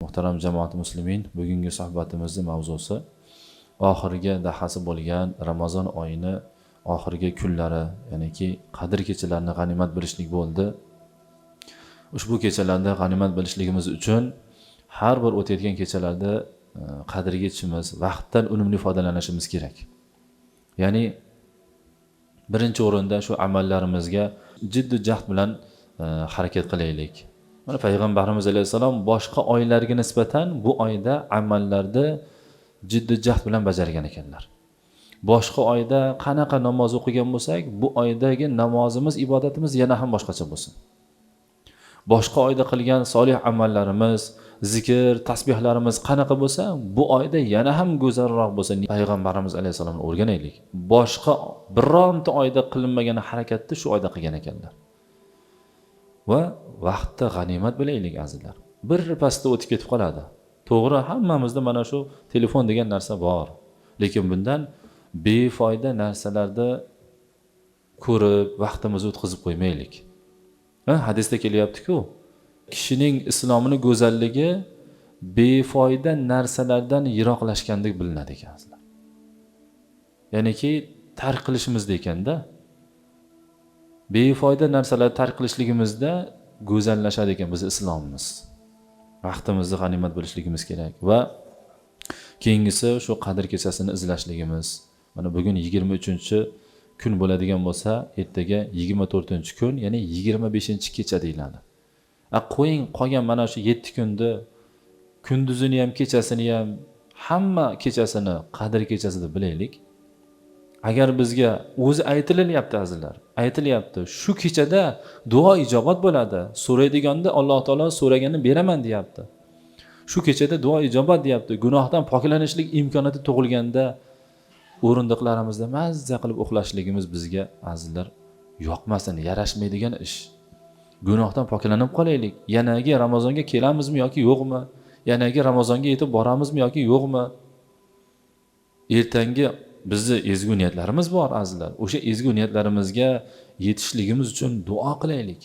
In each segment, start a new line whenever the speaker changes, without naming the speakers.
Muhtaram jamoat muslimin, bugungi suhbatimizni mavzusi oxirgi dahasi bo'lgan Ramazon oyini oxirgi kunlari, ya'niki Qadr kechalarini g'animat bilishlik bo'ldi. Ushbu kechalarda g'animat bilishligimiz uchun har bir o'tayotgan kechalarda qadriga yetishimiz, vaqtdan unumli foydalanishimiz kerak. Ya'ni birinchi o'rinda shu amallarimizga jiddiy jahd bilan harakat qilaylik. Mana payg'ambarimiz alayhissalom boshqa oylarga nisbatan bu oyda amallarni jiddiy jahd bilan bajargan ekanlar. Boshqa oyda qanaqa namoz o'qigan bo'lsak, bu oydagi namozimiz, ibodatimiz yana ham boshqacha bo'lsin. Boshqa oyda qilgan solih amallarimiz, zikr, tasbihlarimiz qanaqa bo'lsa, bu oyda yana ham go'zalroq bo'lsa. Payg'ambarimiz alayhissalomni o'rganaylik. Boshqa bironta oyda qilinmagan harakatni shu oyda qilgan ekanlar. Va vaqtni g'animat bilaylik, azizlar. Bir pasda o'tib ketib qoladi. To'g'ri, hammamizda mana shu telefon degan narsa bor. Lekin bundan befoyda narsalarni ko'rib vaqtimizni o'tkazib qo'ymaylik. Ha, hadisda kelyapti-ku, kishining islomini go'zalligi befoyda narsalardan yiroqlashgandek bilinadi ekan, azizlar. Ya'niki tark qilishimizda ekanda. Befoyda narsalarni tark qilishligimizda go'zallashadi ekan bizni islomimiz. Vaqtimizni g'animat bilishligimiz kerak va keyingisi shu Qadr kechasini izlashligimiz. Mana bugun 23-kun bo'ladigan bo'lsa, ertaga 24-kun, ya'ni 25-kecha deyiladi. A qo'ying, qolgan mana shu 7 kunni kunduzini ham, kechasini ham, hamma kechasini Qadr kechasi deb bilaylik. Agar bizga o'zi aytilyapti, azizlar, aytilyapti. Shu kechada duo ijobat bo'ladi. So'raydiganda Alloh taolo so'raganini beraman deyapti. Shu kechada duo ijobat deyapti. Gunohdan poklanishlik imkoniyati tug'ilganda o'rindiqlarimizda mazza qilib uxlashligimiz bizga, azizlar, yoqmasin, yarashmaydigan ish. Gunohdan poklanib qolaylik. Yanagi Ramazonga kelamizmi yoki yo'qmi? Yanagi Ramazonga yetib boramizmi yoki yo'qmi? Ertangi bizni ezgu niyatlarimiz bor, azizlar. O'sha ezgu niyatlarimizga yetishligimiz uchun duo qilaylik.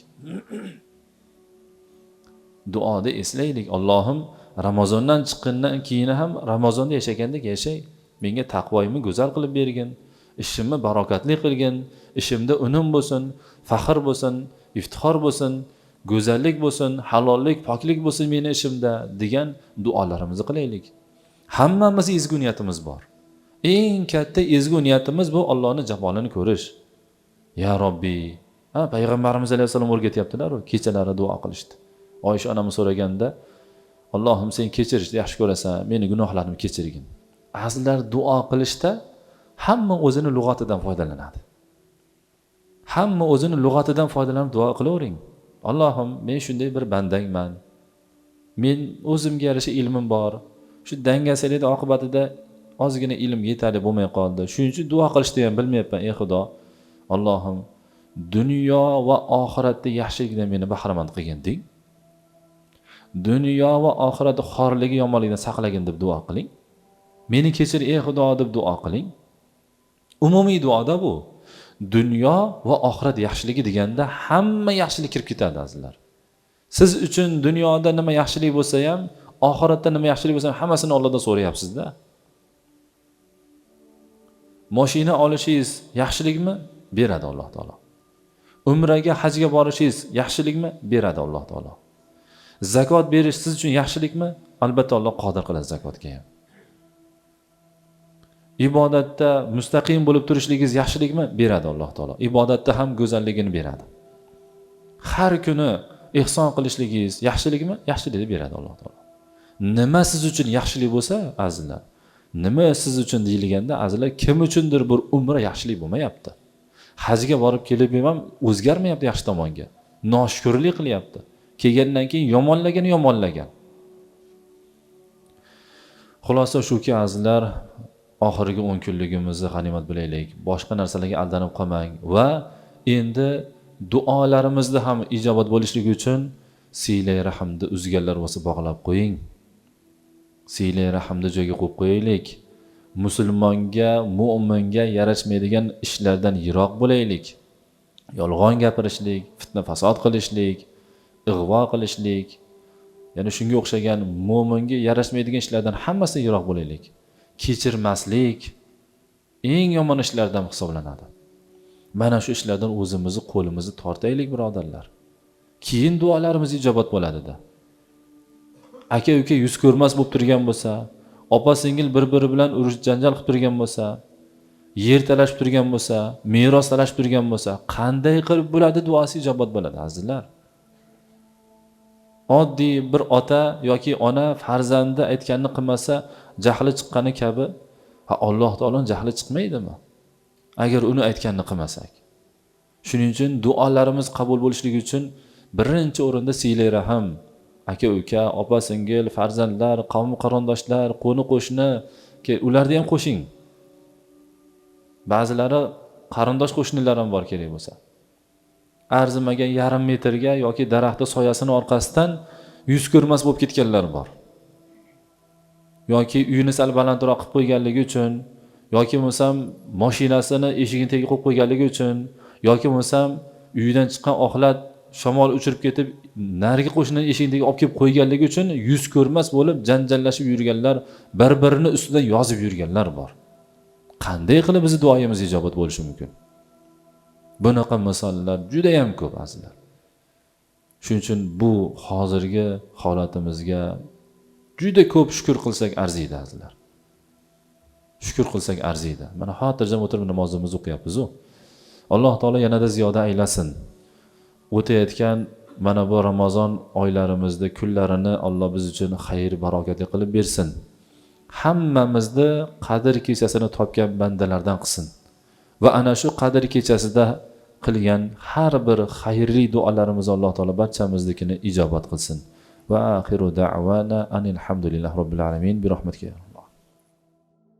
Duoda eslaylik. Allohim, Ramazondan chiqqandan keyin ham Ramazonda yashagandek yashay. Menga taqvoimni go'zal qilib bergin. Ishimni barokatli qilgin. Ishimda unum bo'lsin, faxr bo'lsin, iftixor bo'lsin, go'zallik bo'lsin, halollik, poklik bo'lsin meni ishimda degan duolarimizni qilaylik. Hammamiz ezgu niyatimiz bor. Eng katta ezgu niyatimiz bu Allohning jamolini ko'rish. Ya Robbi, ha, payg'ambarimiz alayhissalom o'rgatyaptilar-ku, kechalari duo qilishdi. Oysha onamiz so'raganda, Allohim, sen kechirishni yaxshi ko'rasan, meni gunohlarimni kechirgin. Azizlar, duo qilishda hamma o'zini lug'atidan foydalanadi. Hamma o'zini lug'atidan foydalanib duo qilavering. Allohim, men shunday bir bandangman. Men o'zimga yarasha ilmim bor. Shu dangasalikni oqibatida ozgina ilm yetarli bo'lmay qoldi. Shuning uchun duo qilishni ham bilmayapman, ey Xudo. Allohim, dunyo va oxiratda yaxshilikdan meni bahramand qilgin deng. Dunyo va oxiratda xorligi, yomonlikdan saqlagin deb duo qiling. Meni kechir ey Xudo deb duo qiling. Umumiy duoda bu. Dunyo va oxirat yaxshiligi deganda hamma yaxshilik kirib ketadi, azizlar. Siz uchun dunyoda nima yaxshilik bo'lsa ham, oxiratda nima yaxshilik bo'lsa ham hammasini Allohdan so'rayapsiz-da. Mashina olishingiz yaxshilikmi? Beradi Alloh taolo. Umraga, hajga borishingiz yaxshilikmi? Beradi Alloh taolo. Zakot berish siz uchun yaxshilikmi? Albatta Alloh qodir qiladi zakotga ham. Ibodatda mustaqim bo'lib turishligingiz yaxshilikmi? Beradi Alloh taolo. Ibodatda ham go'zalligini beradi. Har kuni ehson qilishligingiz yaxshilikmi? Yaxshilikni beradi Alloh taolo. Nima siz uchun yaxshilik bo'lsa, azizlar, nima siz uchun deyilganda, azizlar, kim uchundir bir umra yaxshilik bo'lmayapti. Hajga borib kelib ham o'zgarmayapti yaxshi tomonga. Noshukrlik qilyapti. Kelgandan keyin yomonlagan, yomonlagan. Xulosa shuki, azizlar, oxirgi 10 kunligimizni g'animat bilaylik. Boshqa narsalarga aldanib qolmang va endi duolarimizda ham ijobat bo'lishligi uchun siylay rahmni uzganlar bo'lsa bog'lab qo'ying. Siylay rahmni joyiga qo'yib qo'yaylik. Musulmonga, mo'minga yarashmaydigan ishlardan yiroq bo'laylik. Yolg'on gapirishlik, fitna fasod qilishlik, ig'vo qilishlik, Ya'ni shunga o'xshagan mo'minga yarashmaydigan ishlardan hammasidan yiroq bo'laylik. Kechirmaslik eng yomon ishlardan hisoblanadi. Mana shu ishlardan o'zimizni qo'limizni tortaylik, birodarlar. Keyin duolarimiz ijobat bo'ladida. Aka uka yuz ko'rmas bo'lib turgan bo'lsa, opa singil bir-biri bilan urush janjal qilib turgan bo'lsa, yer talashib turgan bo'lsa, meros talashib turgan bo'lsa, qanday qilib bo'ladi duosi ijobat bo'ladi, azizlar? Oddiy bir ota yoki ona farzandi aytganini qilmasa, jahli chiqqani kabi, ha, Alloh taoloning jahli chiqmaydimi agar uni aytganini qilmasak? Shuning uchun duolarimiz qabul bo'lishligi uchun birinchi o'rinda siylay rahm, aka uka, opa singil, farzandlar, qavm qarindoshlar, qo'ni qo'shni, ularni ham qo'shing. Ba'zilari qarindosh qo'shnilar ham bor kerak bo'lsa. Arzimagan yarim metrga yoki daraxtni soyasini orqasidan yuz ko'rmas bo'lib ketganlar bor. Yoki uyini sal balandroq qilib qo'yganligi uchun, yoki bo'lmasam mashinasini eshigini tagiga qo'yib qo'yganligi uchun, yoki bo'lmasam uyidan chiqqan oxlat shamol uchirib ketib narigi qo'shnining eshigini tagiga olib kelib qo'yganligi uchun yuz ko'rmas bo'lib janjallashib yurganlar, bir-birini ustidan yozib yurganlar bor. Qanday qilib bizni duoyimiz ijobat bo'lishi mumkin? Bunaqa misollar juda ham ko'p, azizlar. Shuning uchun bu hozirgi holatimizga juda ko'p shukr qilsak arziydi, azizlar. Shukr qilsak arziydi. Mana xotirjam o'tirib namozimizni o'qiyapmiz-u. Alloh taolo yanada ziyoda aylasin. O'tayotgan mana bu Ramazon oylarimizda kunlarini Alloh biz uchun xayr barokatli qilib bersin. Hammamizni Qadr kechasini topgan bandalardan qilsin. Va ana shu Qadr kechasida qilgan har bir xayrli duolarimizni Alloh taolo barchamiznikini ijobat qilsin. Va axiru da'wana anil hamdulillahi robbil alamin bi rahmatika.